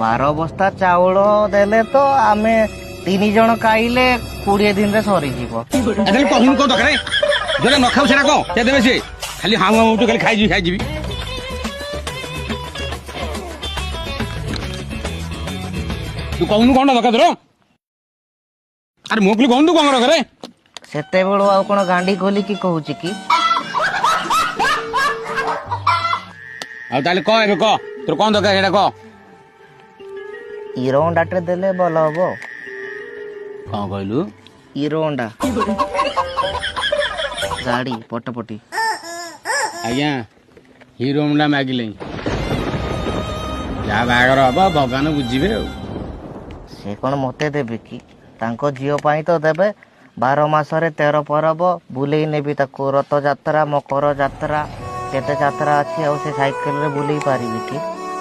12 ବସ୍ତା ଚାଉଳ ଦେଲେ ତ ଆମେ 3 ଜଣ ଖାଇଲେ 20 ଦିନରେ ସରିଯିବ। ତାହେଲେ କହୁନୁ କଣ ଦରକାର? ଯୋଉଟା ନ ଖାଉ ସେଟା କଣ ସେ ଦେବେ? ସେ ଖାଲି ହାଉଁ ହାଉଁ ହଉଛୁ, ଖାଲି ଖାଇଯିବି ଖାଇଯିବି। ତୁ କହୁନୁ କଣ ଦରକାର ତୋର? ଆରେ ମୁଁ କହିଲି କହୁନୁ କଣ ଦରକାର? ସେତେବେଳୁ ଆଉ କଣ ଗାଣ୍ଡି ଖୋଲିକି କହୁଛି କି? ଆଉ ତାହେଲେ କହ, ଏବେ କହ, ତୋର କଣ ଦରକାର ସେଇଟା କହ। ହିରୋ ହୋଣ୍ଡାଟେ ଦେଲେ ଭଲ ହବ। କଣ କହିଲୁ? ହିରୋ ହୋଣ୍ଡା ଗାଡି, ପଟପଟି। ଆଜ୍ଞା, ହିରୋ ହୋଣ୍ଡା ମାଗିଲେ ଯାହା ବାହାଘର ହବ ଭଗବାନ ବୁଝିବେ। ଆଉ ସେ କଣ ମତେ ଦେବେ କି? ତାଙ୍କ ଝିଅ ପାଇଁ ତ ଦେବେ। 12 ମାସରେ 13 ପରବ, ବୁଲେଇ ନେବି ତାକୁ, ରଥଯାତ୍ରା, ମକର ଯାତ୍ରା, କେତେ ଯାତ୍ରା ଅଛି, ଆଉ ସେ ସାଇକେଲରେ ବୁଲେଇ ପାରିବି କି?